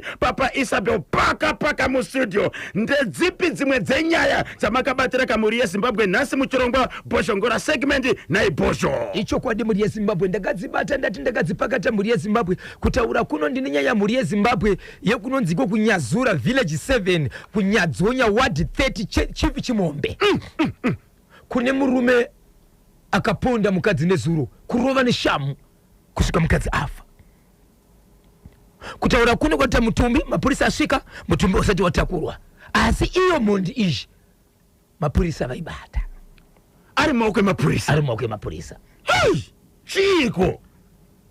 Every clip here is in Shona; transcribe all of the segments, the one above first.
Papa Isabel paka paka mustudio. Ndedzipi dzimwe dzenyaya dzamakabatira kamhuri yeZimbabwe nhasi muchirongwa Bhozhongora segment naibhozho? Ichokwadi mhuri yeZimbabwe, ndakadzibata, ndati ndakadzipakata mhuri yeZimbabwe. Kutaura kuno ndine nyaya mhuri yeZimbabwe yekunonziko kuNyazura village 7 kuNyadzonya ward 30 Chief Chimombe. Kune murume akaponda mukadzi nezuro, kurova neshamu kusvika mukadzi afa. Kutaura kuno kwatita mutumbi, mapurisa asvika, mutumbi usati watakurwa, asi iyo mhondi izvi mapurisa vaibata. Ari mumaoko emapurisa. Ari mumaoko emapurisa. Hei, chiiko?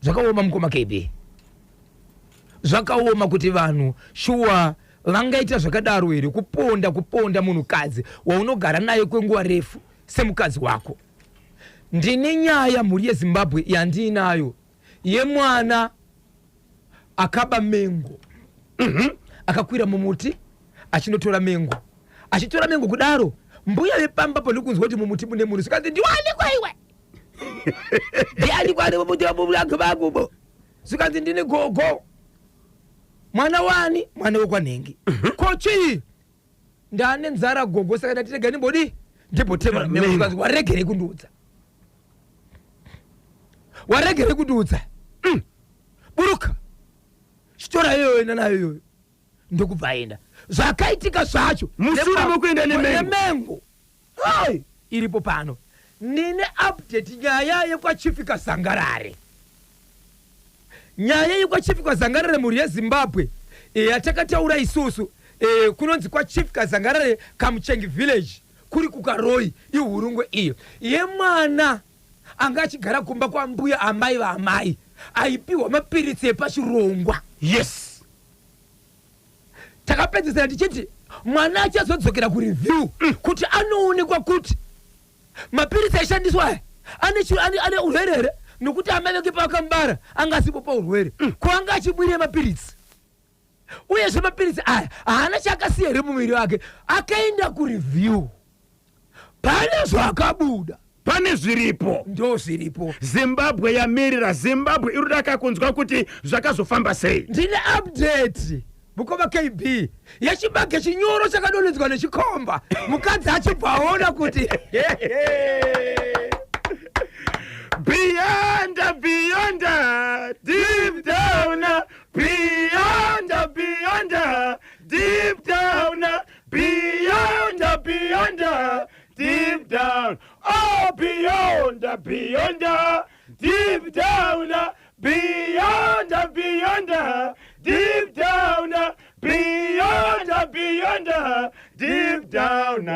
Zvakaoma mukoma KB, zvakaoma kuti vanhu shuwa vangaita zvakadaro here, kuponda kuponda munhukadzi waunogara naye kwenguva refu semukadzi wako. Ndine nyaya mhuri yeZimbabwe yandiinayo yemwana akaba mengo. Akakwira mumuti achinotora mengo, achitora mengo kudaro mbuya vepamba panokunzwa kuti mumuti mune munhu, zvikanzi ndiwanikwa iwe, ndianikwa ari mumuti vakubo, zvikanzi ndini gogo. Mwana wani? Mwana wekwanhengi. Ko chii? Ndane nzara gogo, saka ndati rega ndimbodi ndimbotema mengo. Zvikanzi waregerei kundiudza, waregerei kundiudza? Buruka, chitora iyoyo, enda nayo iyoyo. Ndokubva aenda. Zvakaitika zvacho mushure mekuenda nemengo. Nemengo. Hai, iripo pano ndine update nyaya yekwaChief Zangarare, nyaya yekwaChief Kazangarare mhuri yeZimbabwe, yatakataura isusu, kunonzi kwaChief Kazangarare, Kamuchengi village, kuri kuKaroi, iHurungwe iyo, yemwana anga achigara kumba kwambuya amai vaamai, aipiwa mapiritsi epachirongwa. Takapedzisira tichiti mwana achazodzokera kureview kuti anoonekwa kuti mapiritsi aishandiswa aya ane urwere here, nokuti amai vake pavakamubara anga asipo paurwere. Ko anga achimwirei mapiritsi? Uyezve mapiritsi aya haana chaakasiya here mumuviri wake? Akaenda kureview, pane zvakabuda. Pane zviripo. Ndo zviripo. Zimbabwe yamirira, Zimbabwe iri kuda kunzwa kuti zvakazofamba sei. Ndine update mukoma KB yechibage chinyoro chakadonhedzwa nechikomba, mukadzi achibva aona kuti Beyond, beyond, deep down, beyond, beyond, deep down, beyond, beyond, deep down, oh, beyond, beyond, deep down, beyond, beyond, deep down, beyond, beyond, deep down.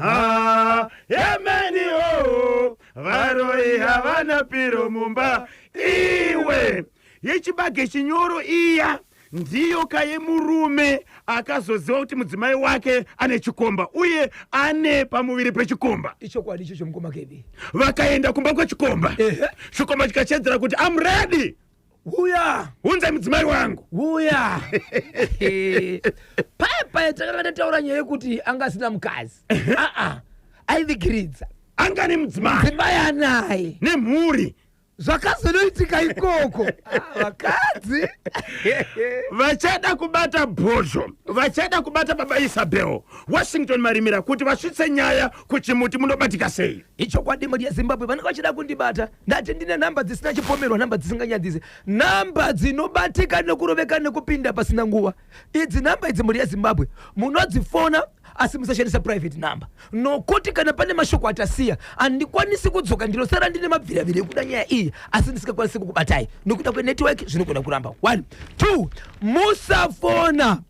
Ah, yemeni o varoi havana piro mumba. Iwe yechibage chinyoro iya ndiyo kayemurume akazoziva kuti mudzimai wake ane chikomba uye ane pamuviri pechikomba. Ichokwadi ichocho mukoma KB. Vakaenda kumba kwechikomba. Chikomba chikachedzera kuti am ready. Uya. Unzai mudzimai wangu. Uya. Paya paya takanga tataura nyaya yekuti anga asina mukadzi, aa aivigiridza. Anga nemudzimai. Mudzimai anaye. Nemhuri. Zvakazonoitika ikoko, vakadzi. Vachada kubata Bhozho, vachada kubata Baba Isabel Washington Marimira kuti vasvitse nyaya kuchimuti, munobatika sei? Ichokwadi mhuri yeZimbabwe, vanenge vachida kundibata, ndati ndine nhamba dzisina chipomerwa, nhamba dzisinganyadzisi, nhamba dzinobatika nekuroveka nekupinda pasina nguva. Idzi nhamba idzi mhuri yeZimbabwe munodzifona, asi musashandisa private number, nokuti kana pane mashoko atasiya handikwanisi kudzoka, ndinosara ndine mabviravira ekuda nyaya iyi asi ndisingakwanisi kukubatai nokuda kwenetwork, zvinogona kuramba. 1 2 musafona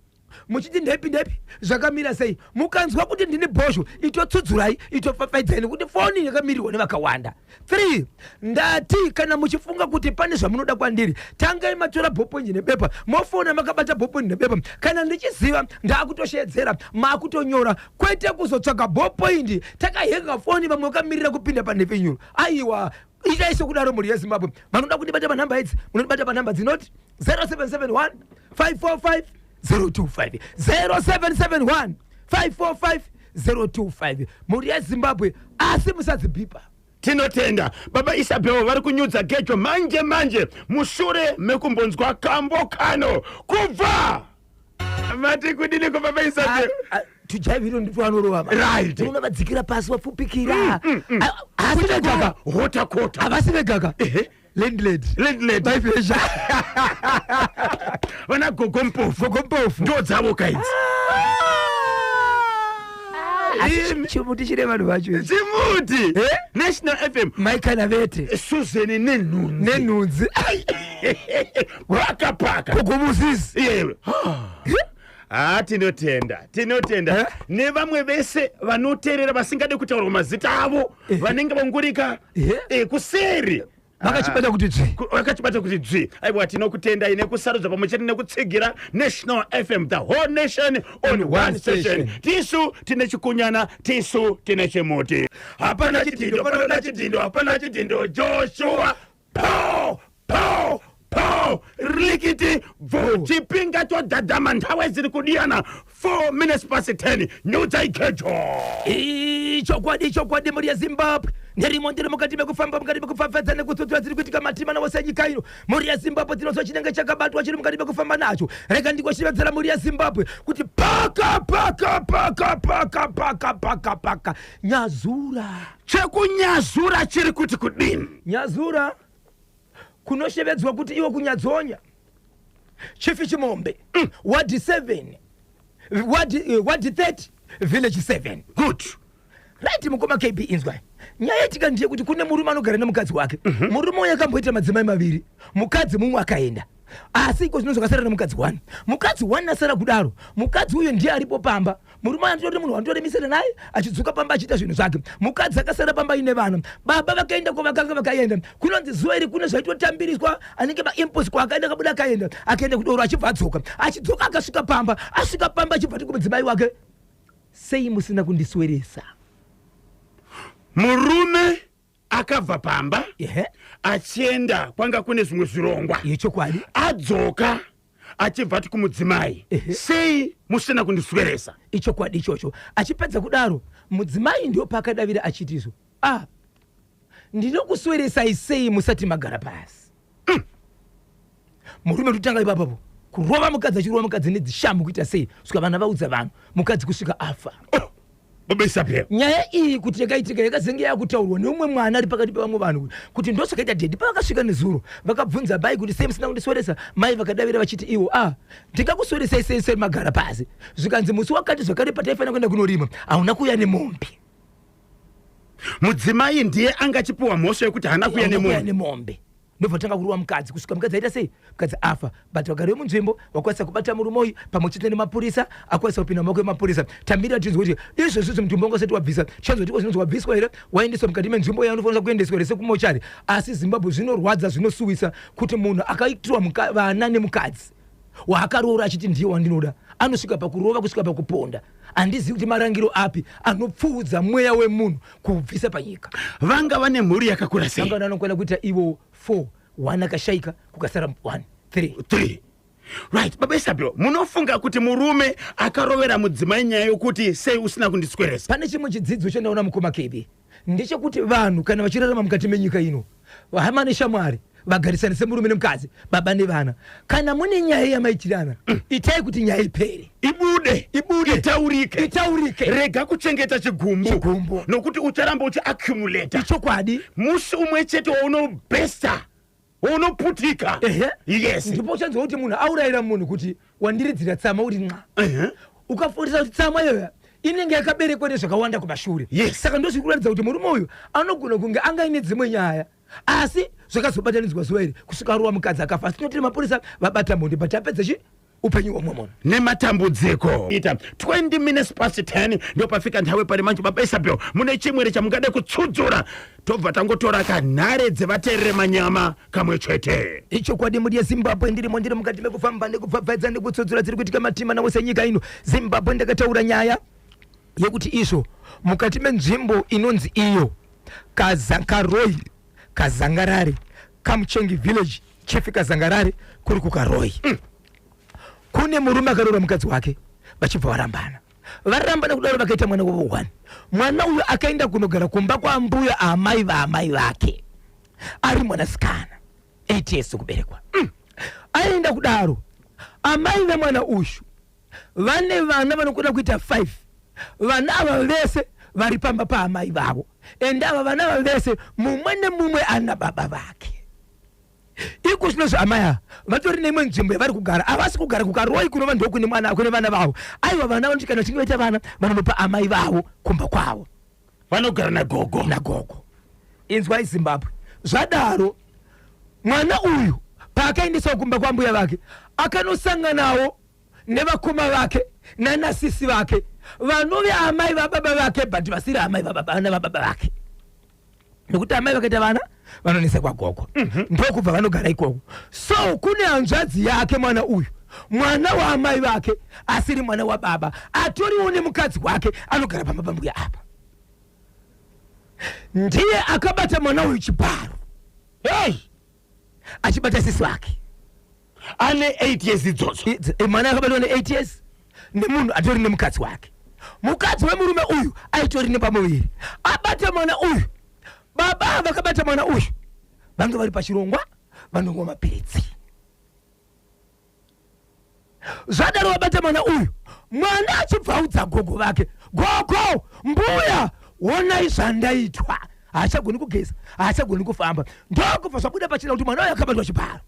muchiti ndepi ndepi, zvakamira sei. Mukanzwa kuti ndini Bhozho, itotsudzurai, itofafaidzai, nekuti foni yakamirirwa nevakawanda. 3 ndati kana muchifunga kuti pane zvamunoda kwandiri, tangai matora ballpoint nebepa, mofona makabata ballpoint nebepa. Kana ndichiziva ndaakutoshedzera, maakutonyora, kwete kuzotsvaga ballpoint takahenga foni, vamwe vakamirira kupinda panhepfenyuro. Aiwa, itai sekudaro mhuri yeZimbabwe. Vanoda kundibata panhamba idzi, munondibata panhamba dzinoti 0771 545 025, 0771 545 025, mhuri yeZimbabwe, asi musadzibhipa. Tinotenda baba Isabel vari kunyudza gejo manje manje mushure mekumbonzwa kambo kano kubva mati kudini ko baba Isabel? Tujaiviro nditwanorova. Unovadzikira pasi wapfupikira. Haasi vegaka. Hota kota. Havasi vegaka. Ehe. Landlady. Landlady. Maifesha. Vana gogo mpofu. Gogo mpofu. Ndo dzavo kaidzi. Asi chimuti chine vanhu vacho ichi. Chimuti. Eh? National FM. Maikana vete. Susan nenhunzi. Nenhunzi. Vakapaka. Gogo musisi. Iyewe. Ha, tinotenda, tinotenda Eh? nevamwe vese vanoteerera vasingade kutaurwa mazita avo, vanenge vangurika kuseri. Vakachibata kuti dzvi. Vakachibata kuti dzvi. Aiwa, tinokutendai nekusarudza pamwe chete nekutsigira National FM, the whole nation on one station. Tisu tine chikunyana, tisu tine chimuti. Hapana chidhindo, panoda chidhindo, hapana chidhindo. Joshua po po po rikiti bvu, chipinga chodhadhama, nthawe dziri kudiyana 4 minutes past 10. Nyudzai gejo. Ichokwadi, chokwadi, mhuri yeZimbabwe, nderimo ndiri mukati mekufamba, mukati mekupfapfadza nekutsutsura dziri kuitika matima nawose enyika ino. Mhuri yeZimbabwe, tinozwa chinenge chakabatwa chiri mukati mekufamba nacho. Rega ndikoshevedzera mhuri yeZimbabwe kuti paka paka paka paka paka paka paka Nyazura. Chekunyazura chiri kuti kudini? Nyazura kunoshevedzwa kuti iwo kunyadzonya chifi chimombe, ward 7, ward 30, village 7. Good. Right, mukoma KB, inzwa nyaya yetika ndiye kuti kune murume anogara nemukadzi wake. Murume uyu akamboita madzimai maviri, mukadzi mumwe akaenda, asi iko zvino zvakasara nemukadzi 1. Mukadzi 1 asara kudaro, mukadzi uyu ndiye aripo pamba. Murume anototi munhu wanotoremisana naye, achidzuka pamba achiita zvinhu zvake. Mukadzi akasara pamba ine vana. Baba vakaenda kwavakanga vakaenda. Kunonzi zuva iri kune zvaitotambiriswa, anenge maimposi, kwaakaenda akabuda, akaenda, akaenda kudoro, achibva adzoka. Achidzoka akasvika pamba, asvika pamba achibva ti kumudzimai wake, "Sei musina kundisweresa?" Murume akabva pamba achienda kwanga kune zvimwe zvirongwa. Yechokwadi. Adzoka achibva ati kumudzimai, "Sei musina kundisweresa?" Ichokwadi ichocho. Achipedza kudaro, mudzimai ndio paakadavira achitizvo, "A, ndinokusweresai sei musati magara pasi?" Murume totanga ipapapo kurova mukadzi, achirova mukadzi nedzishambu, kuita sei, kusvika vana vaudza vanhu, mukadzi kusvika afa. Oh, baba Isabel. Nyaya iyi kuti yakaitika yakazenge yakutaurwa neumwe mwana ari pakati pevamwe vanhu kuti ndosvakaita daddy. Pavakasvika nezuro vakabvunza mai kuti, "Sei musina kundisweresa?" Mai vakadavira vachiti iwo, "A, ndingakusweresai sei sei magara pasi?" Zvikanzi, "Musi wakati zvakare pataifanira kuenda kunorima hauna kuuya nemombe." Mudzimai ndiye angachipiwa mhosva yekuti haana kuuya Hauna kuuya nemombe. Nemombe. Ndobva tanga kurova mukadzi kusvika mukadzi aita sei? Mukadzi afa. But vagari vemunzvimbo vakwanisa kubata murume uyu pamwe chete nemapurisa akwanisa kupinda mumaoko emapurisa. Tambira tinzwe kuti izvozvizvi mutumbi wanga usati wabvisa, tichanzwa kuti zvinonzi wabviswa here, waendeswa mukati menzvimbo yaanofanira kuendeswa here sekumochari. Asi Zimbabwe, zvinorwadza, zvinosuwisa kuti munhu akaitirwa vana nemukadzi waakaroora achiti ndiye wandinoda, anosvika pakurova kusvika pakuponda. Handizivi kuti marangiro api anopfuudza mweya wemunhu kubvisa panyika. Vanga vane mhuri yakakura sei? Vanga vanokwana kuita ivo 4, 1 akashaika, kukasara 1 3. 3, right. Baba Isabel, munofunga kuti murume akarovera mudzimai nyaya yokuti sei usina kundisweresa? Pane chimwe chidzidzo chandaona, mukoma KB, ndechekuti vanhu kana vachirarama mukati menyika ino, hama neshamwari, vagarisane semurume nemukadzi, baba nevana, kana mune nyaya yamaitirana, itai kuti nyaya ipere. Ibude. Ibude. Itaurike. Itaurike. Rega kuchengeta chigumbu. Chigumbu. Nokuti ucharamba uchiaccumulata. Ichokwadi. Musi umwe chete waunobhesta, waunoputika. Ndipo uchanzwa kuti munhu aurayira munhu kuti wandiridzira tsama, uri nxa. Ukafundisa kuti tsama iyoyo inenge yakaberekwa nezvakawanda kumashure. Saka ndozviri kuratidza kuti murume uyu anogona kunge anga aine dzimwe nyaya, asi zvakazobatanidzwa zuva iri kusvika arowa mukadzi akafa. Asi tinotiri mapurisa vabata mhondi, but apedza chi upenyu hwomwe munhu. Nematambudziko. Ita 20 minutes past 10 ndopafika nthawe pari manje. Baba Isabel, mune chimwere chamungade kutsudzura? Tobva tangotora kanhare dzevateerere manyama kamwe chete. Ichokwadi, mhuri yeZimbabwe, ndirimo ndiri mukati mekufamba nekubvabvaidza nekutsudzura dziri kuitika matima nawose nyika ino. Zimbabwe, ndakataura nyaya yekuti izvo mukati menzvimbo inonzi iyo Karoi Kazangarare, Kamuchengi village, chief Kazangarare, kuri kuKaroi, kune murume akaroora mukadzi wake, vachibva varambana. Varamba nekudaro vakaita mwana wavo 1. Mwana uyu akaenda kunogara kumba kwambuya amai vaamai vake ari mwanasikana 8 years kuberekwa. Aenda kudaro, amai vemwana uyu vane vana vanokuda kuita 5. Vana ava vese vari pamba paamai vavo, ende ava vana ava vese mumwe nemumwe ana baba vake. Iko zvino zvaamai ava vatori neimwe nzvimbo yavari kugara. Havasi kugara kuKaroi kunova ndokune mwana kune vana vavo. Aiwa, vana vanoti kana vachinge vaita vana vanonopa amai vavo kumba kwavo. Vanogara nagogo. Nagogo. Inzwai Zimbabwe, zvadaro mwana uyu paakaendeswa kumba kwambuya vake akanosanganawo nevakoma vake nanasisi vake vanove amai vababa vake, but vasiri amai vababa navababa vake, nekuti amai vakaita vana vanonesa kwagogo. Ndokubva vanogara ikoko. So kune hanzvadzi yake mwana uyu, mwana waamai vake asiri mwana wababa, atoriwo nemukadzi wake anogara pamba pambuya apa. Ndiye akabata mwana uyu chibharo. Hey! Achibata sisi vake. Ane 8 years idzodzo? Mwana akabatwa ne8 years nemunhu atori nemukadzi wake. Mukadzi wemurume uyu aitori nepamuviri. Abata mwana uyu, baba vakabata mwana uyu vange vari pachirongwa, vanonwa mapiritsi. Zvadaro vabata mwana uyu, mwana achibva audza gogo vake, "Gogo, mbuya, onai zvandaitwa." Haachagoni kugeza, haachagoni kufamba. Ndokubva zvabuda pachena kuti mwana uyu akabatwa chibharo.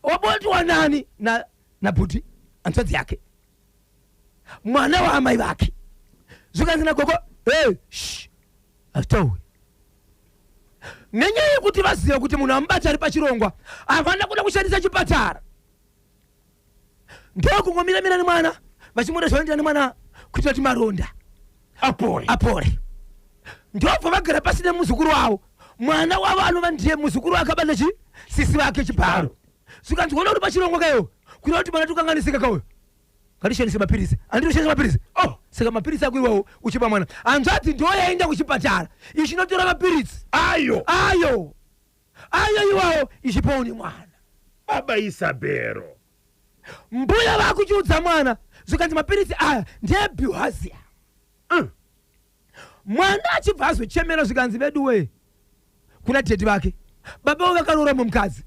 Wabatwa nani? Nabhuti hanzvadzi yake, mwana waamai vake. Zvikanzi nagogo, "Hey, shh, hazvitauri." Nenyaya yekuti vaziva kuti munhu amubata ari pachirongwa, havana kuda kushandisa chipatara. Ndokungomira-mira nemwana, vachimuda zvavanoita nemwana kuitira kuti maronda apore. Apore. Ndobva vagara pasi nemuzukuru wavo, mwana wavo anova ndiye muzukuru akabata chi sisi vake chibharo. Zvikanzi, "Kuona kuti pachirongwa kaiwo, kuda kuti mwana tokanganisika kauyo, ngatishandise mapirisi." Handiri kushandisa mapirisi. Oh. Saka mapirisi ako iwawo uchipa mwana. Hanzvadzi ndo yaenda kuchipatara ichinotora mapirisi. Ayo. Ayo ayo iwawo ichipawo nemwana. Baba Isabero. Mbuya vakuchiudza mwana, zvikanzi mapirisi aya ndeebilharzia. Mwana achibva azochemera, zvikanzi, "Veduwe," kuna tete vake, baba vavo vakaroora mumukadzi,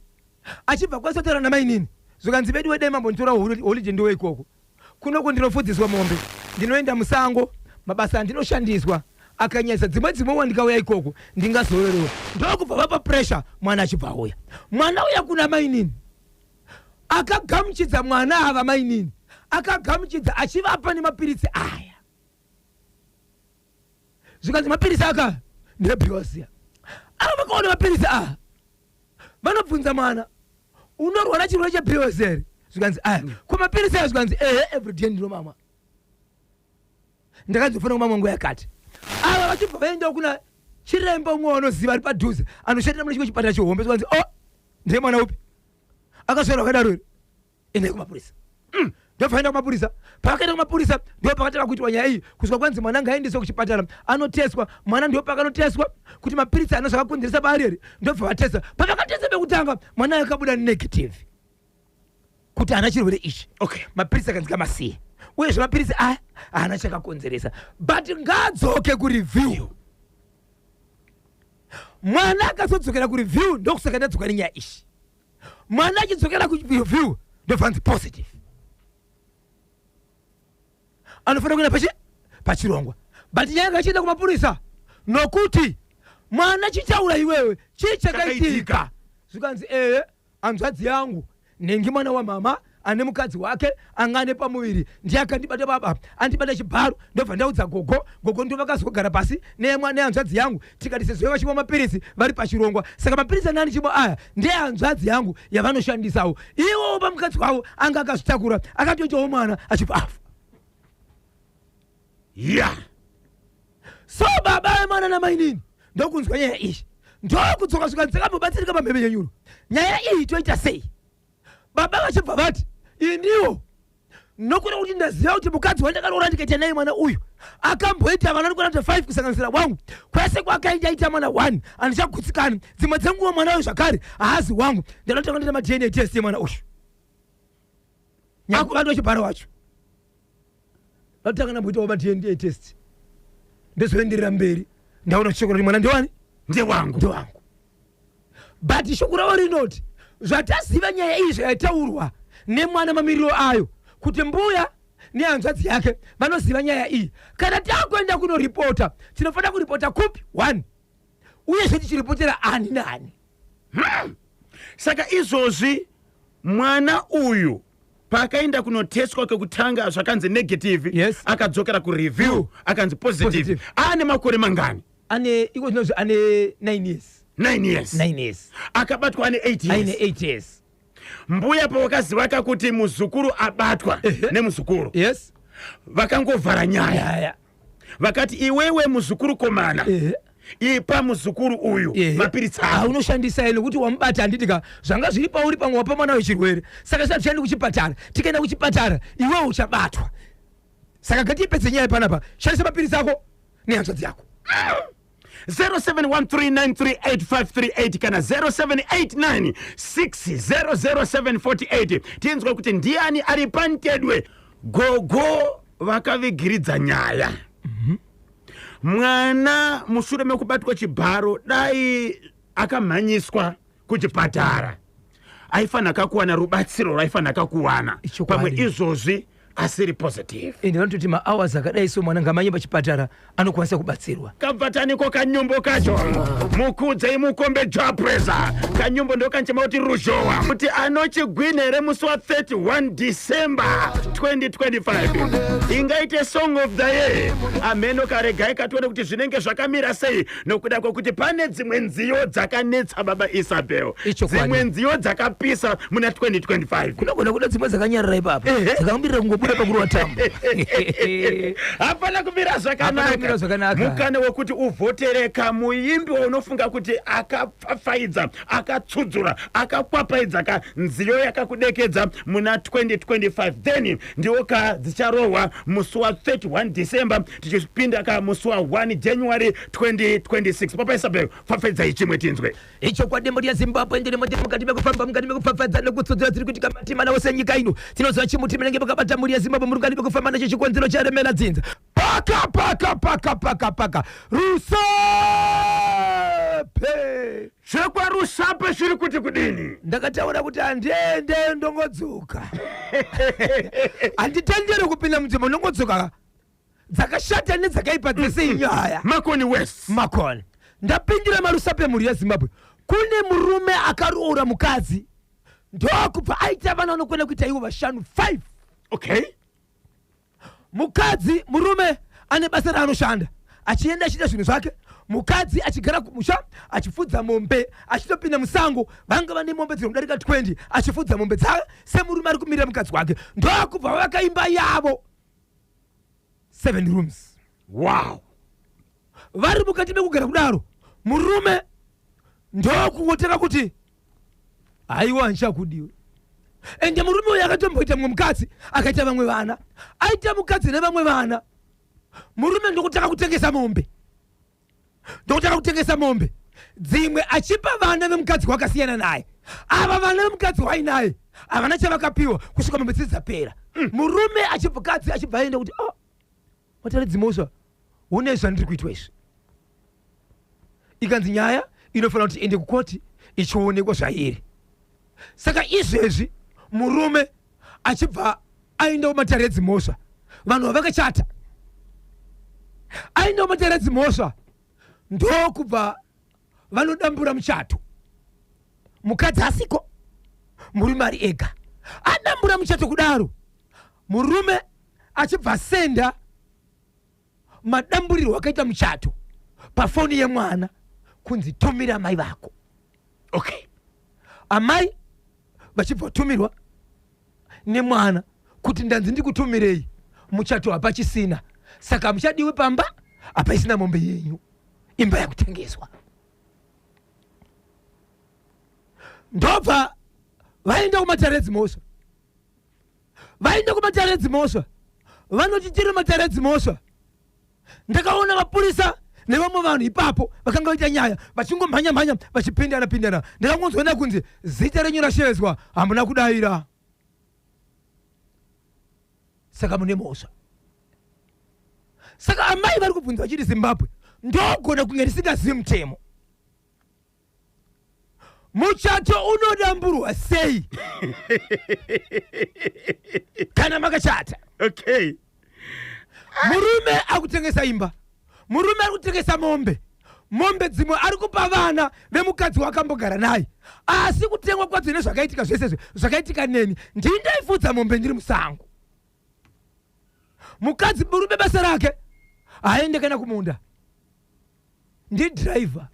achibva kwasotaura namainini, zvikanzi, "Veduwe, dai mambonditora holiday ndiwe ikoko. Kunoko ndinofudziswa mombe, ndinoenda musango, mabasa andinoshandiswa akanyanyisa. Dzimwe wandikauya ikoko ndingazororewa." Ndokubva vapa pressure mwana, achibva auya mwana uya kuna mainini. Akagamuchidza mwana ava mainini, akagamuchidza achivapa nemapiritsi aya. Zvikanzi mapirisi aka ndebilharzia. Ava vakaona mapirisi aya, vanobvunza mwana, "Unorwara chirwere chebilharzia here?" Zvikanzi, "Aya ko mapirisi aya?" Zvikanzi, "Ehe, everyday ndinomamwa, ndakazofanira kumamwa nguva yakati." Ava vachibva vaendawo kuna chiremba umwe wanoziva ari padhuze anoshandira mune chimwe chipatara chihombe. Zvikanzi, "O, ndiye mwana upi akaswera wakadaro here? Endai kumapurisa." Ndobva kumapurisa. Paakaenda kumapurisa ndo pakatanga kuitwa nyaya iyi, kusvika kwanzi mwana ngaendeswe kuchipatara anoteswa. Mwana ndo pakanoteswa kuti mapirisi ana zvakakonzeresa paari here. Ndobva vatesa. Pavakatesa pekutanga, mwana akabuda negative kuti haana chirwere ichi. Mapirisi akanzi kamasiye, uyezve mapirisi aya haana chakakonzeresa, but ngaadzoke kureview. Mwana akazodzokera kureview, ndokusaka ndadzoka nenyaya iyi. Mwana achidzokera kureview ndobvanzi positive, anofanira kuenda pachirongwa. But nyaya ngachienda kumapurisa, nokuti mwana chichaura iwewe chii chakaitika? Chakaitika. Zvikanzi, "Ehe, hanzvadzi yangu nhengi, mwana wamama ane mukadzi wake anga ane pamuviri, ndiye akandibata baba, andibata chibharo. Ndobva ndaudza gogo. Gogo ndo vakazogara pasi nehanzvadzi yangu, tikati sezvo vachimwa mapirisi vari pachirongwa, saka mapirisi anani chimwa aya ndehanzvadzi yangu yavanoshandisawo iwowo pamukadzi wavo anga akazvitakura, akatoitawo mwana achibva afa." So baba vemwana namainini ndokunzwa nyaya iyi, ndokudzoka, zvikanzi, "Takambobatsirika pamheve yenyuro, nyaya iyi toita sei?" Baba vachibva vati, "Iniwo nokuda kuti ndaziva kuti mukadzi wandakaroora ndikaita naye mwana uyu akamboita vana ndikona kuti 5 kusanganisira wangu, kwese kwakaita ita mwana 1, handichagutsikani. Dzimwe dzenguva mwana uyu zvakare haazi wangu. Ndanotanga ndaita maDNA test yemwana uyu nyakubatwa chibharo wacho." Ndatanga ndamboitawo maDNA test, ndozoenderera mberi, ndaona shoko roti mwana ndewani? Ndewangu. Ndewangu. But shoko ravo rinoti zvataziva nyaya iyi zvayataurwa nemwana, mamiriro ayo, kuti mbuya nehanzvadzi yake vanoziva nyaya iyi. Kana takuenda kunoripota, tinofanira kuripota kupi? One, uyezve tichiripotera ani naani? Saka izvozvi mwana uyu paakaenda kunotestwa kekutanga zvakanzi negative, akadzokera kureview akanzi positive. Positive. Aane makore mangani? Ane iko zvinozvi ane 9 years. 9 years. 9 years. Akabatwa ane 8 aine years. 8 years. Mbuya pawakazivaka kuti muzukuru abatwa nemuzukuru, vakangovhara nyaya. Nyaya. Vakati iwewe muzukuru komana, ipa muzukuru uyu mapiritsi ako. Aunoshandisa ine kuti wamubata, handiti ka? Zvanga zviri pauri, pamwe wapa mwana wechirwere. Saka sati tiende kuchipatara. Tikaenda kuchipatara, iwewe uchabatwa. Saka ngatipedze nyaya panapa, shandisa mapiritsi ako nehanzvadzi yako. 0713938538 kana 0789600748, tinzwe kuti ndiani ari pantedwe. Gogo vakavigiridza nyaya mwana mushure mekubatwa chibharo. Dai akamhanyiswa kuchipatara, aifanira kakuwana rubatsiro rwaifanira kakuwana. Ichokwadi. Pamwe izvozvi asiri positive. Ende vanototi mahours akadai so mwana ngamanye pachipatara, anokwanisa kubatsirwa. Kabvataniko kanyumbo kacho, mukudzei mukombe japresa. Kanyumbo ndokanchema kuti ruzhowa, kuti anochigwina here musi wa31 December 2025? Ingaite song of the year. Ameno, karegai katione kuti zvinenge zvakamira sei, nokuda kwekuti pane dzimwe nziyo dzakanetsa, baba Isabel. Ichokwadi. Dzimwe nziyo dzakapisa muna 2025. Kunogona kuda dzimwe dzakanyarara ipapo, dzakamirira kungobuda pakurova tambo. Hapana kumira Hapana kumira zvakanaka. Zvakanaka. Mukana wekuti uvhotereka muimbi waunofunga kuti akapfapfaidza, akatsudzura, akakwapaidza ka nziyo yakakudekedza muna 2025, then ndiwo ka dzicharohwa musi wa31 December, tichipinda ka musi wa1 January 2026. Papa Isabel, pfapfaidzai chimwe tinzwe. Ichokwadi, mhuri yeZimbabwe, ndiri mutiri mukati mekufamba, mukati mekupfapfadza nekutsudzura dziri kuitika matima ose nyika ino. Tinoziva chimuti munenge makabata, mhuri yeZimbabwe, muri mukati mekufamba nacho chikonzero charemera dzinza. Paka paka paka paka paka Rusape. ZvekwaRusape zviri kuti kudini? Ndakataura kuti handiende, ndongodzoka. Handitenderi kupinda munzvimbo ndongodzoka dzakashata nedzakaipa dzese inyaya. Makoni West. Makoni, ndapindira maRusape, mhuri yeZimbabwe. Kune murume akaroora mukadzi, ndokubva aita vana vanokwana kuita ivo vashanu, 5. Mukadzi, murume ane basa raanoshanda, achienda achiita zvinhu zvake, mukadzi achigara kumusha achifudza mombe, achitopinda musango. Vanga vane mombe dzinodarika 20, achifudza mombe dzake semurume ari kumirira mukadzi wake. Ndokubva vakaimba yavo, 7 rooms. Vari mukati mekugara kudaro, murume ndokungotanga kuti haiwa, handichakudiwe. Ende murume uyu akatomboita mumwe mukadzi, akaita vamwe vana, aita mukadzi nevamwe vana. Murume ndokutanga kutengesa mombe, ndokutanga kutengesa mombe dzimwe, achipa vana vemukadzi wakasiyana naye. Ava vana vemukadzi wainaye havana chavakapiwa kusvika mombe dzidzi dzapera. Murume achibva, kadzi achibva aenda kuti, oh, matare dzimhosva, une zvandiri kuitwa izvi. Ikanzi nyaya inofanira kuti ende kukoti ichionekwa zvairi. Saka izvezvi murume achibva aenda kumatare edzimhosva, vanhu vavakachata, aenda kumatare edzimhosva, ndokubva vanodambura muchato. Mukadzi asiko, murume ari ega. Adambura muchato kudaro, murume achibva senda madamburirwo akaita muchato pafoni yemwana, kunzi tumira mai vako. Amai vachibva tumirwa nemwana kuti ndanzi ndikutumirei, muchato hapachisina, saka hamuchadiwi pamba, hapaisina mombe yenyu, imba yakutengeswa. Ndobva vaenda kumatare edzimhosva. Vaenda kumatare edzimhosva, vanoti tiri matare edzimhosva, ndakaona mapurisa nevamwe vanhu ipapo vakanga vaita nyaya vachingomhanya mhanya, vachipindana pindana. Ndakangonzwana kunzi zita renyu rashevedzwa, hamuna kudayira, saka mune mhosva. Saka amai vari kubvunza vachiti, Zimbabwe, ndogona kunge ndisingazivi mutemo. Muchato unodamburwa sei kana makachata? Murume akutengesa imba, murume ari kutengesa mombe, mombe dzimwe ari kupa vana vemukadzi wakambogara naye, asi kutengwa kwadzo nezvakaitika zvese izvi zvakaitika neni, ndini ndaifudza mombe ndiri musango. Mukadzi, murume basa rake haende kana kumunda, ndidhiraivha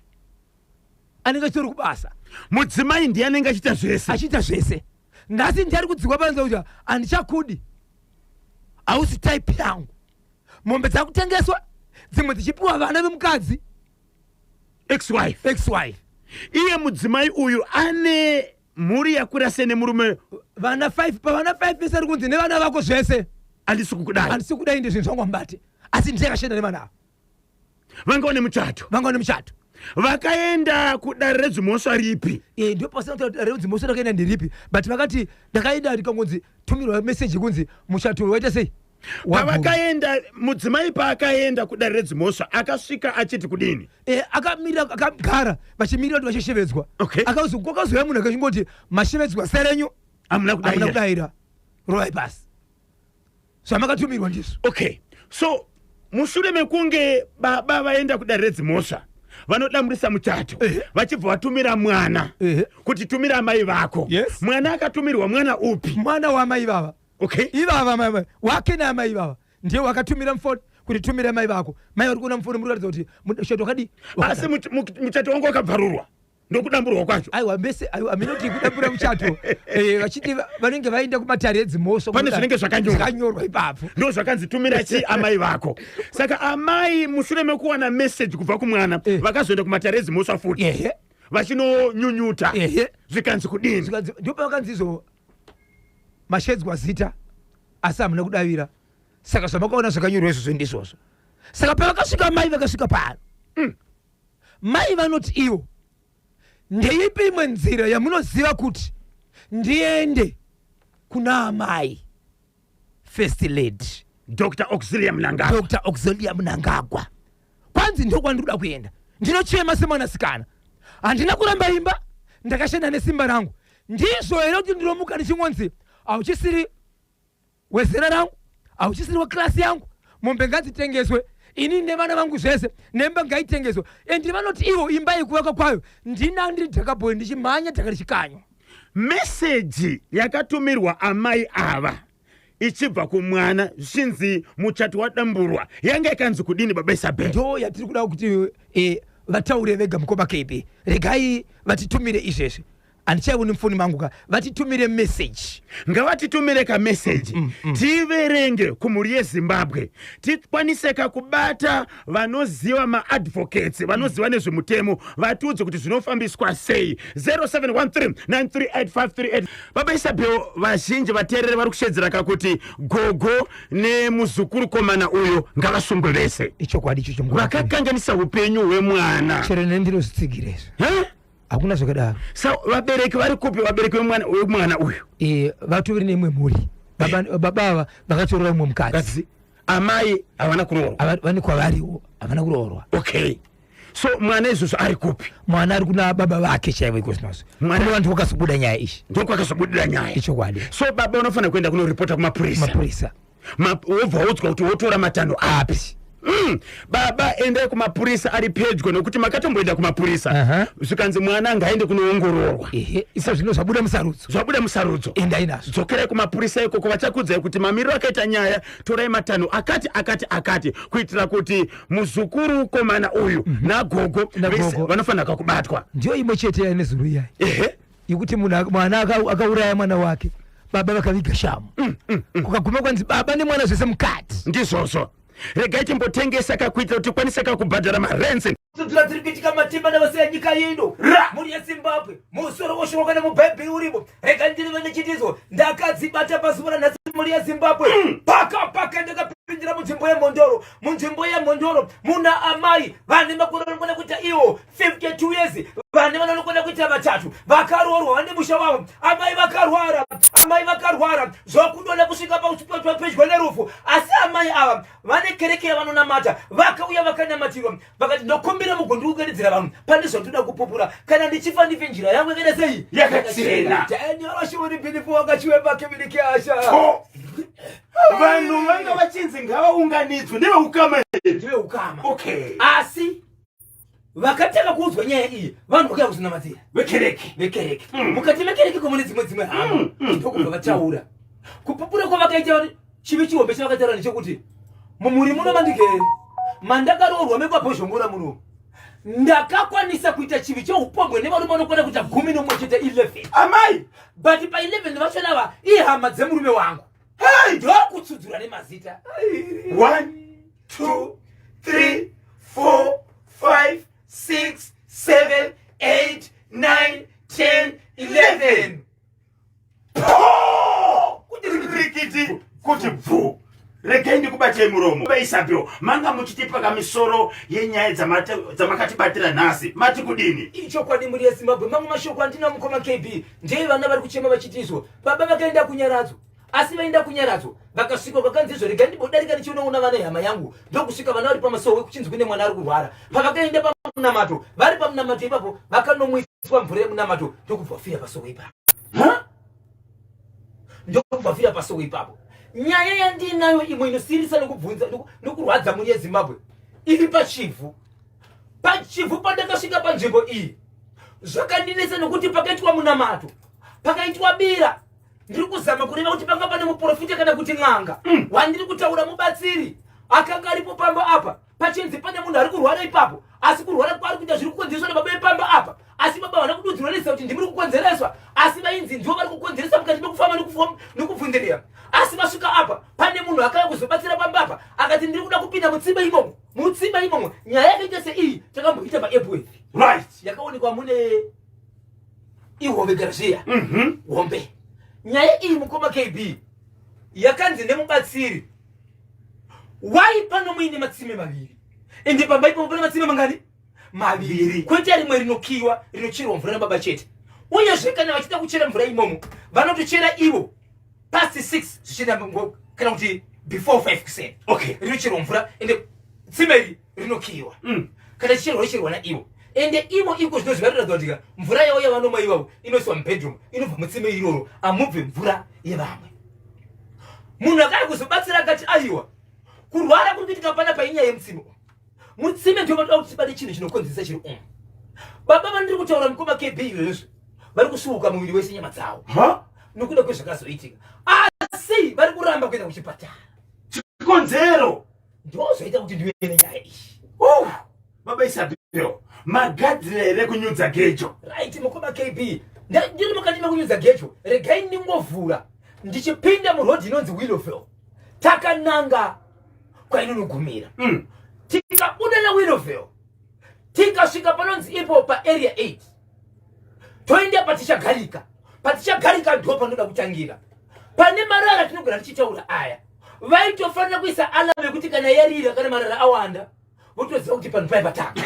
anenge achitori kubasa. Mudzimai ndiye anenge achiita zvese. Achiita zvese. Nhasi ndiye ari kudzikwa panze kuti handichakudi, hausi type yangu. Mombe dzakutengeswa, dzimwe dzichipiwa vana vemukadzi. Ex-wife. Ex-wife. Iye mudzimai uyu ane mhuri yakura sei nemurume? Vana 5. Pavana 5 vese ari kunzi nevana vako zvese handisi kukudai. Handisi kudai, ndizvinhu zvangu amubate, asi ndiye akashanda nevana ava. Vanga vane muchato. Vanga vane muchato. Vakaenda kudare redzimhosva ripi? Ndo pasina kuti dare redzimhosva rakaenda nderipi, but vakati ndakaenda ndikangonzi tumirwa meseji kunzi muchato waita sei? Pavakaenda, mudzimai paakaenda kudare redzimhosva akasvika achiti kudini? Akamira, akagara vachimirira kuti vachishevedzwa. Kwakazouya munhu akachingoti mashevedzwa serenyu, hamuna kudaira, kudaira, rovai pasi, zvamakatumirwa ndizvo. Okay, so mushure mekunge baba vaenda kudare redzimhosva vanodamburisa muchato, vachibva vatumira mwana kuti tumira amai vako. Mwana akatumirwa mwana upi? Mwana wamai vava. Ivava mai wake naamai ivava ndiye wakatumira mufoni kuti tumira mai vako. Mai vari kuona mufoni muri kuratidza kuti muchato wakadii. Asi muchato wangu wakabvarurwa ndokudamburwa kwacho? Aiwa, mese aiwa, aminoti kudambura muchato, vachiti vanenge vaenda kumatare edzimhosva. Pane zvinenge zvakanyorwa. Zvakanyorwa ipapo. Ndo zvakanzi tumira chi amai vako. Saka amai mushure mekuwana meseji kubva kumwana, vakazoenda kumatare edzimhosva futi vachinonyunyuta. Zvikanzi kudini? Zvikanzi ndipo pavakanzi izvo mashedzwa zita asi hamuna kudavira, saka zvamakaona zvakanyorwa izvozvo ndizvozvo. Saka pavakasvika mai vakasvika pano, mai vanoti ivo ndeipi imwe nzira yamunoziva kuti ndiende kuna amai First Lady Dr Auxilia Mnangagwa? Dr Auxilia Mnangagwa. Kwanzi ndokwandinoda kuenda, ndinochema semwanasikana, handina kuramba imba, ndakashanda nesimba rangu. Ndizvo here kuti ndinomuka ndichingonzi hauchisiri wezera rangu, hauchisiri weklasi yangu, mombe ngadzitengeswe, ini nevana vangu zvese nemba ngaitengeswe? And vanoti ivo imba yekuvaka kwayo ndina ndiri dhakabhoi ndichimhanya dhaka richikanywa. Meseji yakatumirwa amai ava ichibva kumwana zvichinzi muchato wadamburwa yanga ikanzi kudini, baba Isabel? Ndo yatiri kuda kuti vataure vega. Mukoma KB, regai vatitumire izvezvi, handichaioni mufoni mangu ka, vatitumire meseji. Ngavatitumire kameseji tiverenge kumhuri yeZimbabwe, tikwaniseka kubata vanoziva, maadvocates vanoziva nezvemutemo, vatiudze kuti zvinofambiswa sei. 0713938538. Baba Isabel, vazhinji vateereri vari kushedzera kakuti gogo nemuzukuru komana uyo ngavasungwe vese. Ichokwadi ichocho, mukoma KB. Vakakanganisa upenyu hwemwana. Chero nendinozvitsigire izvo. Eh? Hakuna zvakadaro. Sa vabereki vari kupi, vabereki vemwana uyu? Vatori neimwe mhuri. Baba ava vakatorora umwe mukadzi. Kadzi amai havana kuroorwa? Vane kwavariwo, havana kuroorwa. Okay, so mwana izvozvo ari kupi? Mwana ari kuna baba vake chaivo iko zvinozvo. Kune vanhu vakazobuda nyaya iyi. Ndokwakazobudira nyaya. Ichokwadi. So baba unofanira kuenda kunoripota kumapurisa. Mapurisa. Wobva waudzwa kuti wotora matanho api. Baba, endai kumapurisa ari pedyo, nokuti makatomboenda kumapurisa, zvikanzi mwana ngaende kunoongororwa. Ehe, isa zvino zvabuda musarudzo. Zvabuda musarudzo. Endai nazvo. Dzokerai kumapurisa ikoko, vachakuudzai kuti mamiriro akaita nyaya, torai matanho akati akati akati, kuitira kuti muzukuru komana uyu nagogo Nagogo. vese vanofanira kubatwa. Ndiyo imwe chete yainezuro iyai yekuti munhu mwana akauraya mwana wake, baba vakaviga shamu, kukaguma kwanzi baba nemwana zvese mukati. Ndizvozvo, regai timbotengesa kakuitira kuti tikwanise kakubhadhara marenzi. Tsudzura dziri kuitika matimba navose enyika ino. Ra! Mhuri yeZimbabwe, musoro woshowa kana mubhaibheri urimo. Rega ndirive nechitizo ndakadzibata pazuva ranhasi, mhuri yeZimbabwe. Paka paka ndakapindira. munzvimbo yemhondoro. Munzvimbo yemhondoro muna amai vane makore anokwana kuita iwo 52 years, vane vana vanokwana kuita vatatu, vakaroorwa, vane musha wavo. Amai vakarwara, amai vakarwara zvokudona kusvika pedyo nerufu, asi amai ava vane kereke yavanonamata. Vakauya vakanamatirwa, vakati, "Ndokumbira mugondikuunganidzira vanhu, pane zvandinoda kupupura. Kana ndichifa, ndife njira yangu yakaita sei?" Yakachena. Daniel Bhilipo wakachiwemba keminikasha. Ko, vanhu vanga vachinzi ngavaunganidzwe neveukama here? Ndiveukama. Asi vakatanga kuudzwa nyaya iyi, vanhu vakauya kuzonamatsira. Vekereke. Vekereke. Mukati mekereke komune dzimwe hama ndokubva vataura. Kupupura kwavakaita chivi chihombe chavakataura ndechekuti, mumhuri muno mandigere, mandakaroorwa mekwaBhozhongora muno, ndakakwanisa kuita chivi cheupombwe nevarume vanokwana kuita 11, 11. Amai. But pa11 vachona ava ihama dzemurume wangu. Hey! Ndokutsudzura nemazita. 1, 2, 3, 4, 5, 6, 7, 8, 9, 10, 11. Kuti rikiti kuti bvu. Regai ndikubatei muromo, vaIsabel. Manga muchitipa kamisoro yenyaya dzamakatibatira nhasi, mati kudini? Ichokwadi, mhuri yeZimbabwe. Mamwe mashoko andina, mukoma KB, ndeye vana vari kuchema vachiti izvo baba vakaenda kunyaradzo, asi vaenda kunyaradzo vakasvika vakanzi izvo, regai ndimbodarika ndichinoona vana hama yangu. Ndokusvika vana vari pamasowe, kuchinzi kune mwana ari kurwara. Pavakaenda pamunamato, vari pamunamato ipapo, vakanomwiswa mvura yemunamato, ndokubva vafira pasowe ipapo. Ha? Ndokubva vafira pasowe ipapo. Nyaya yandinayo imwe inosiyirisa nokubvunza nokurwadza mhuri yeZimbabwe iri paChivhu. PaChivhu pandakasvika panzvimbo iyi, zvakandinetsa nokuti pakaitwa munamato, pakaitwa bira. Ndiri kuzama kureva kuti panga pane muprofita kana kuti n'anga wandiri kutaura, mubatsiri akanga aripo pamba apa, pachinzi pane munhu ari kurwara ipapo, asi kurwara kwaari kuita zviri kukonzereswa nababa vepamba apa. Asi baba havana kududzirwa nezita kuti ndimuri kukonzereswa, asi vainzi ndivo vari kukonzeresa mukati mekufamba nekubvunzirira. Asi vasvika apa, pane munhu akauya kuzobatsira pamba apa, akati, "Ndiri kuda kupinda mutsime imomo." Mutsime imomo, nyaya yakaita seiyi takamboita paEpworth. Yakaonekwa mune ihove garazviya hombe. Nyaya iyi, mukoma KB, yakanzi nemubatsiri wai pano muine matsime maviri, ende pamba ipapo pane matsime mangani? Maviri. Kwete rimwe rinokiwa, rinocherwa mvura nababa chete. Uyezve kana vachida kuchera mvura imomo, vanotochera ivo past 6 zvichienda kana kuti before 5 kuseni. Rinocherwa mvura, ende tsime iri rinokiwa. Kana chicherwa, richerwa naivo. Ende ivo iko zvino zvinoratidza kuti mvura yavo yavanomwa ivavo inoiswa mubedroom, inobva mutsime iroro, amubve mvura yevamwe. Munhu akaya kuzobatsira akati, aiwa, kurwara kuri kuitika pana painyaya yemutsime umu. Mutsime ndio vanoda kuti tibate chinhu chinokonzeresa chiri umu. Baba vandiri kutaura, mukoma KB, izvozvo vari kusuuka muviri wese, nyama dzavo, Ha? nokuda kwezvakazoitika, asi vari kuramba kuenda kuchipatara. Chikonzero? Ndo zvaita kuti ndive nenyaya iyi. Oh, baba Isabel, magadzira here kunyudza gejo? Right, mukoma KB, ndiri mukati mekunyudza gejo. Regai ndingovhura ndichipinda murodhi inonzi Willowville, takananga kwainonogumira. Tikabuda naWillowville, tikasvika panonzi ipo paArea 8, toenda patichagarika. Patichagarika ndo panoda kutangira pane marara tinogara tichitaura aya. Vaitofanira kuisa alarm yekuti kana yarira, kana marara awanda, votoziva kuti panhu pai patanga,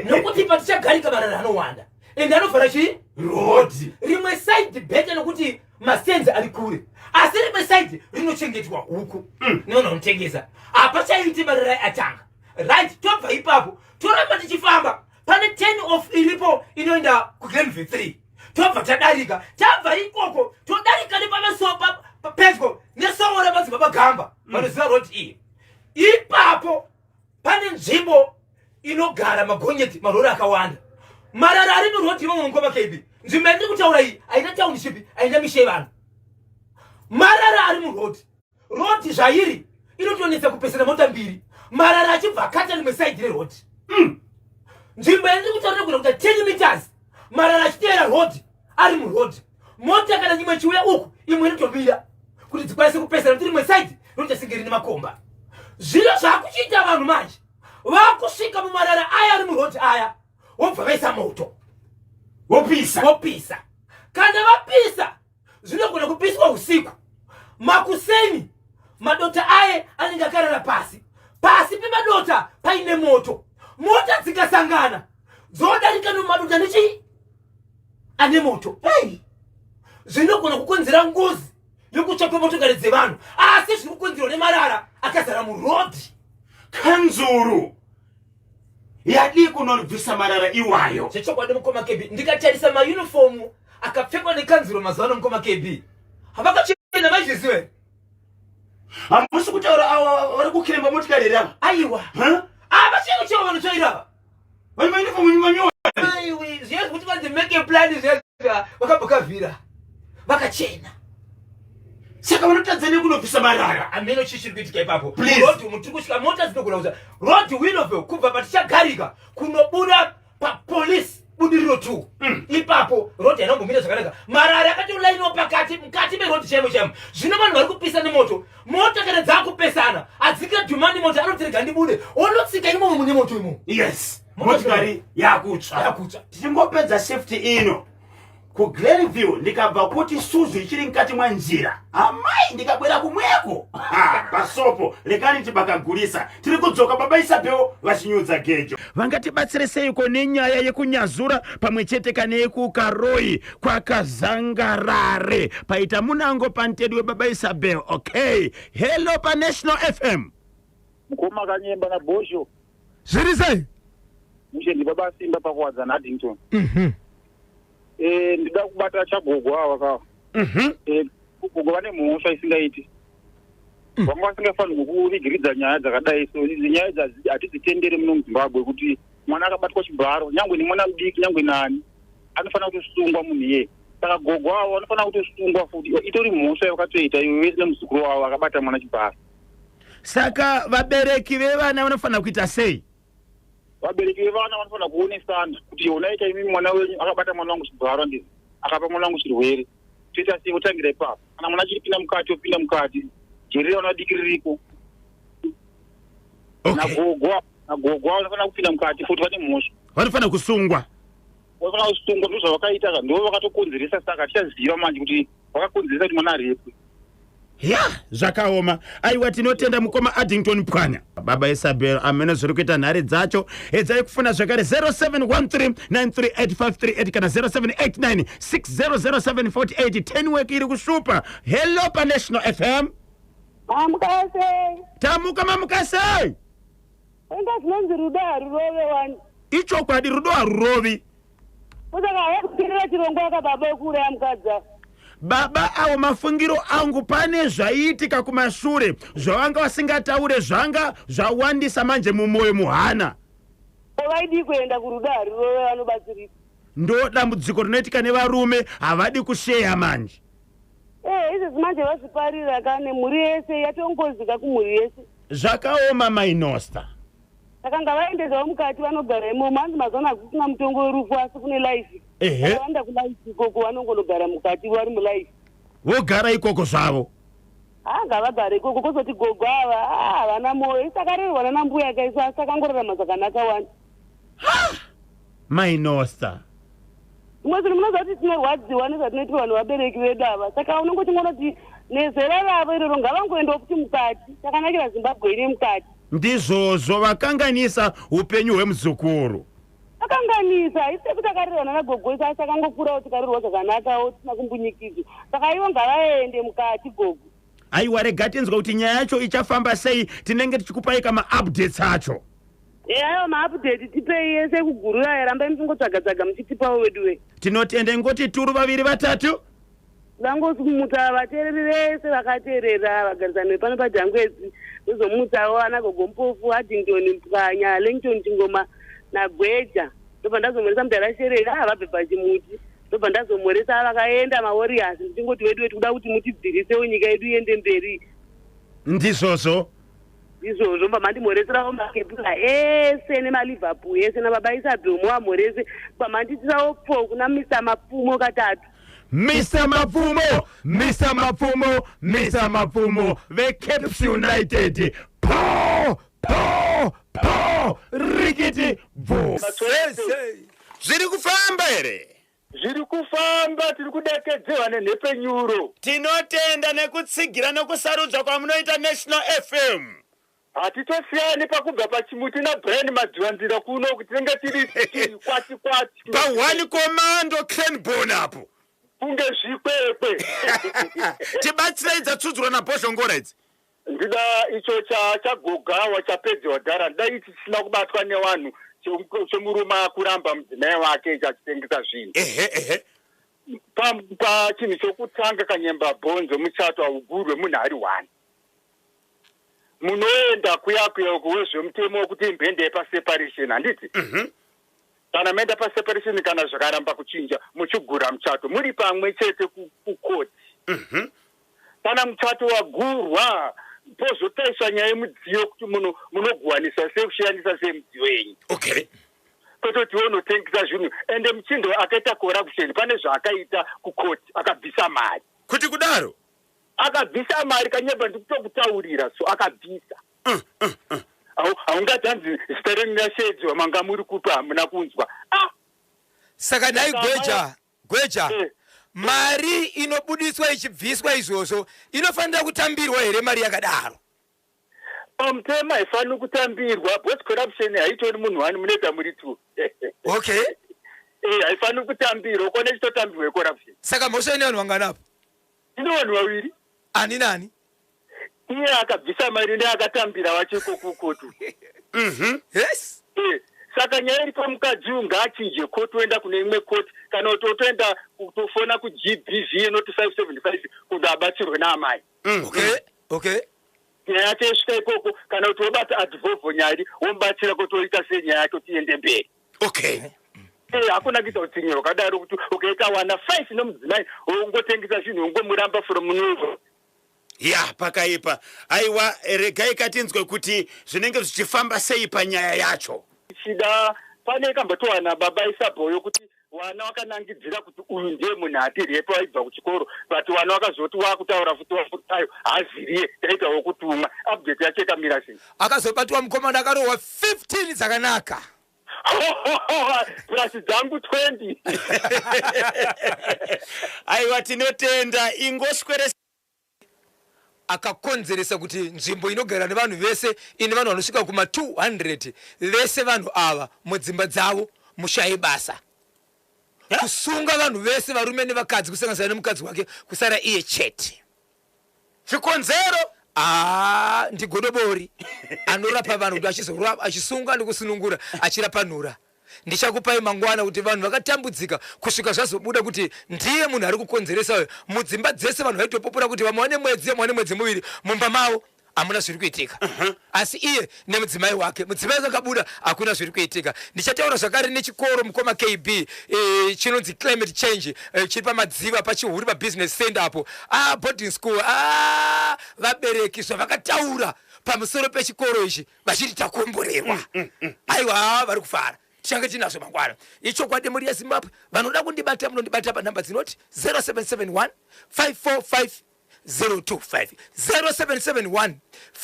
nokuti patichagarika marara anowanda, ende anovhara chii? Rodhi. Rimwe side better, nokuti masenzi ari kure, asi rimwe side rinochengetwa huku nevanhu vanotengesa, hapachaiti marara atanga. Right, tobva ipapo, toramba tichifamba, pane 10 off iripo inoenda kuGlenview 3, tobva tadarika. Tabva ikoko, todarika nepamesopa pedyo nesowo ramadzibaba Gamba. Vanoziva road iyi. Ipapo pane nzvimbo inogara magonyeti, marori akawanda, marara ari murodhi imomo. Mukoma KB, nzvimbo yandiri kutaura iyi haina township, haina misha yevanhu. Marara ari murodhi, rodhi zvairi inotonetsa kupesana mota mbiri, marara achibva akata rimwe side rerodhi. Nzvimbo yandiri kutaura inogona kuita 10 meters, marara achiteera rodhi, ari murodhi. Mota kana nyimwe chiuya uku, imwe inotomira kuti dzikwanise kupesana, kuti rimwe side rinoita senge rine makomba. Zvino zvakuchiita vanhu manje, vakusvika mumarara aya ari murodhi aya, wobva vaisa moto. Wopisa. Wopisa. Kana vapisa, zvinogona kupiswa usiku, makuseni madota aye anenge akareba. nemoto. Mota dzikasangana dzodarika nomumadota nechii ane moto. Hey! Zvinogona kukonzera ngozi yokutsva kwemotokari dzevanhu, asi zviri kukonzerwa nemarara akazara murodhi. Kanzuru yadii kunobvisa marara iwayo? Zvechokwadi mukoma KB, ndikatarisa mayunifomu akapfekwa nekanzuro mazuva ano mukoma KB, havakachena maizviziva here? Hamusi kutaura ava vari kukiremba motikari here ava? Aiwa, ava chero chero vanotsvaira ava Vane mayunifomu manyowani. Aiwe, zviya zvekuti vanzi make a plan zviya zviya vakabva kavhira vakachena. Saka vanotadza nekunobvisa marara. Hameno chii chiri kuitika ipapo. Please. Road umu tiri kusvika mota dzinogona kuza road Willowvale kubva patichagarika kunobuda papolice Budiriro 2 ipapo road hainombomira zvakanaka. Marara akatolainwa pakati mukati meroad chaimo chaimo. Zvino vanhu vari kupisa nemoto, mota kana dzakupesana hadzikadhumani mota anoti rega ndibude onotsika imomo mune moto imomo. Yes, motikari yakutsva. Yakutsva. Tichingopedza safety ino kuGlenview, ndikabva kuti Suzu ichiri mukati mwanjira, amai, ndikabwera kumweko. Ha, pasopo rekani tibakagurisa. Tiri kudzoka baba Isabel vachinyudza gejo. Vangatibatsire seiko nenyaya yekuNyazura pamwe chete kane yekuKaroi kwakazangarare paita munango pantedu webaba Isabel? Okay, hello paNational FM. Mukoma Kanyemba naBhosho. Zviri sei? Mushe, ndibaba Simba paKuwadzana, Addington. Ndida kubata chagogo ava kawa. Gogo vane mhosva isingaiti. Vanga vasingafanirwi kuvigiridza nyaya dzakadai. So idzi nyaya idzi hatidzitenderi muno muZimbabwe, kuti mwana akabatwa chibharo, nyangwe nemwana mudiki, nyangwe nani, anofanira kutosungwa munhu iyeye. Saka gogo avo vanofanira kutosungwa futi, itori mhosva yavakatoita ivo vese nemuzukuru wavo akabata mwana chibharo. Saka vabereki vevana vanofanira kuita sei? Vabereki vevana vanofanira kuonesana kuti onaika imi, mwana wenyu akabata mwana wangu chibharo, ndizvo akapa mwana wangu chirwere, toita sei? Votangira ipapo. Kana mwana achiripinda mukati, opinda mukati, jeri revana vadiki ririko. Nagogo, nagogo avo vanofanira kupinda mukati futi, vane mhosva. Vanofanira kusungwa. Vanofanira kusungwa, ndo zvavakaita ka, ndo vakatokonzeresa. Saka tichaziva manje kuti vakakonzeresa kuti mwana arepwe. Ya, zvakaoma. Aiwa, tinotenda mukoma Addington Pwanya. Baba Isabel, amene zviri kuita nhare dzacho. Edzai kufuna zvakare 0713938538 kana 0789 600748. Tenwork iri kushupa. Hello paNational FM. Mamuka sei? Tamuka, mamuka sei? Inga zvinonzi rudo harurove wani. Ichokwadi, rudo harurovi. Saka havakuteerera chirongwa kababa wekuuraya mukadzi ava. Baba avo, mafungiro angu, pane zvaiitika kumashure zvavanga vasingataure, zvanga zvawandisa manje mumwoyo, muhana. Ko vaidii kuenda kurudo harurove vanobatsirika? Ndo dambudziko rinoitika nevarume, havadi kusheya manje. Eh, izvezvi manje vazviparira ka nemhuri yese, yatongozika kumhuri yese. Zvakaoma, mainosta. Saka ngavaendesawo mukati vanogara imomo. Hanzi mazuva ano hakusina mutongo werufu, asi kune life. Saka vanoenda kulife ikoko, vanongonogara mukati vari mulife. Vogara ikoko zvavo. Ha, ngavagare ikoko. Kozoti gogo ava, ha, havana mwoyo. Isu takarerwa nana mbuya ka isu, asi takangorarama zvakanaka wani. Mainosta. Zvimwe zvinhu munoziva kuti tinorwadziwa nezvatinoitirwa nevabereki vedu ava. Saka unenge uchingonoti nezera ravo iroro ngavangoendawo futi mukati. Chakanakira Zimbabwe ine mukati. Ndizvozvo, vakanganisa upenyu hwemuzukuru. Vakanganisa. Isu seku takarerwa nana gogo isu, asi takangokurawo tikarerwa zvakanakawo tisina kumbunyikidzwa. Saka ivo ngavaende mukati gogo. Aiwa, rega tinzwa kuti nyaya yacho ichafamba sei, tinenge tichikupai kamaupdates acho. Aiwa, maupdate tipei yese kugurura, rambai muchingotsvaga tsvaga muchitipawo wedu we. Tinotenda. Ingoti turu vaviri vatatu. Vangomutsa vateereri vese vakateerera, vagarisani vepano paJangwedzi, ndozomutsawo ana gogo Mpofu, Addington Mpwanya, Langton Chingoma naGweja. Ndobva ndazomhoresa mudhara Sherera vabve pachimuti. Ndobva ndazomhoresa vakaenda mawarriors, ndichingoti wedu wetu kuda kuti mutibvirisewo nyika yedu iende mberi. Ndizvozvo. Izvozvo mba mandimhoreserawo makepula ese nemaLiverpool ese nababa Isabel, muvamhorese. Mba manditirawo pfo kuna Mr Mapfumo katatu. Mr Mapfumo, Mr Mapfumo, Mr Mapfumo veCaps United, po po po, rikiti bvu. Zviri kufamba here? Zviri kufamba, tiri kudekedzerwa nenhepfenyuro. Tinotenda nekutsigira nekusarudzwa kwamunoita National FM. Hatitosiyani pakubva pachimuti naBrian Madziwanzira kuno tinenge tiri kwati kwati. Pa1 Commando Cranborne apo. Kunge zvikwekwe. Tibatsirei dzatsudzurwa naBhozhongora idzi. Ndida icho chagogawa chapedziwa dhara, ndida ichi chisina kubatwa nevanhu chemurume akuramba mudzimai wake ichi achitengesa zvinhu. Ehe ehe. Pachinhu chokutanga kanyemba bhonzo, muchato haugurwe munhu ari one. Munoenda kuya kuya wezvemutemo wekuti imbende yepaseparation, handiti? Kana maenda paseparation, kana zvakaramba kuchinja, muchigura muchato muri pamwe chete kukoti. Kana muchato wagurwa, pozotariswa nyaya yemudziyo kuti munoguwanisa sei, kushiyanisa sei mudziyo yenyu. Kwete kuti iwe unotengesa zvinhu, ende muchindo akaita corruption, pane zvaakaita kukoti, akabvisa mari. Kuti kudaro? Akabvisa mari, kanyeba, ndikutokutaurira, so akabvisa. Haungati hanzi zita renyu rashedzwa, manga muri kupi, hamuna kunzwa, ah. Saka nhai Saka Gweja, Gweja, mari inobudiswa ichibviswa izvozvo inofanira kutambirwa here, mari yakadaro? Pamutemo haifaniri kutambirwa because corruption haitori munhu wani, munoita muri two. Haifaniri kutambirwa, ukone ichitotambirwa yecorruption. Saka mhosva ine vanhu vanganapo? Ine vanhu vaviri. Ani nani? Iye akabvisa mari neakatambira wacho ikoko kukoti. Saka nyaya iri pamukadzi uyu, ngaachinje koti, oenda kune imwe koti, kana kuti otoenda kutofona kuGBV inoti 575 kuti abatsirwe naamai. Okay okay Nyaya yacho isvika ikoko, kana kuti wobata Advovho Nyari, womubatsira kuti oita sei nyaya yacho tiende mberi. Hakuna kuita utsinye hwakadaro kuti ukaita wana 5 nomudzimai, wongotengesa zvinhu, wongomuramba from nowhere. Ya, pakaipa. Aiwa, regai katinzwe kuti zvinenge zvichifamba sei panyaya yacho. Chida pane kambotowana baba Isabhoyo kuti wana wakanangidzira kuti uyu ndiye munhu atirepo aibva kuchikoro, but wana wakazoti wakutaura futi wafutayo haaziriye, taitawo kutumwa. Update yacho ikamira sei? Akazobatwa mukomana, akarohwa 15 dzakanaka. Plus dzangu 20. Aiwa, tinotenda, ingoswere. Akakonzeresa kuti nzvimbo inogara nevanhu vese, ine vanhu vanosvika kuma 200, vese vanhu ava mudzimba dzavo mushaye basa, kusunga vanhu vese, varume nevakadzi, kusanganisira nemukadzi wake, kusara iye chete. Chikonzero? Aa, ndigodobori anorapa vanhu kuti achizorapa, achisunga nekusunungura, achirapa nhura. Ndichakupai mangwana kuti vanhu vakatambudzika kusvika zvazobuda kuti ndiye munhu ari kukonzeresa uyo. Mudzimba dzese vanhu vaitopopora kuti vamwe vane mwedzi, vamwe vane mwedzi muviri, mumba mavo hamuna zviri kuitika, asi iye nemudzimai wake, mudzimai wake akabuda, hakuna zviri kuitika. Ndichataura zvakare nechikoro, mukoma KB, chinonzi Climate Change, chiri pamadziva pachihuri pabusiness center apo, boarding school. Vabereki zvavakataura pamusoro pechikoro ichi vachiti takomborerwa, aiwa, vari kufara. Tichange tinazvo mangwana. Ichokwadi, mhuri yeZimbabwe, vanoda kundibata munondibata panhamba dzinoti 0771 545 025, 0771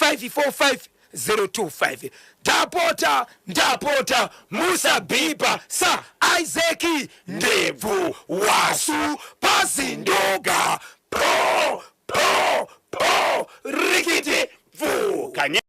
545 025. Ndapota, ndapota, musabhipa saIsaki Ndebvu Wasu pazindoga po po po rikiti pfu. Kanye.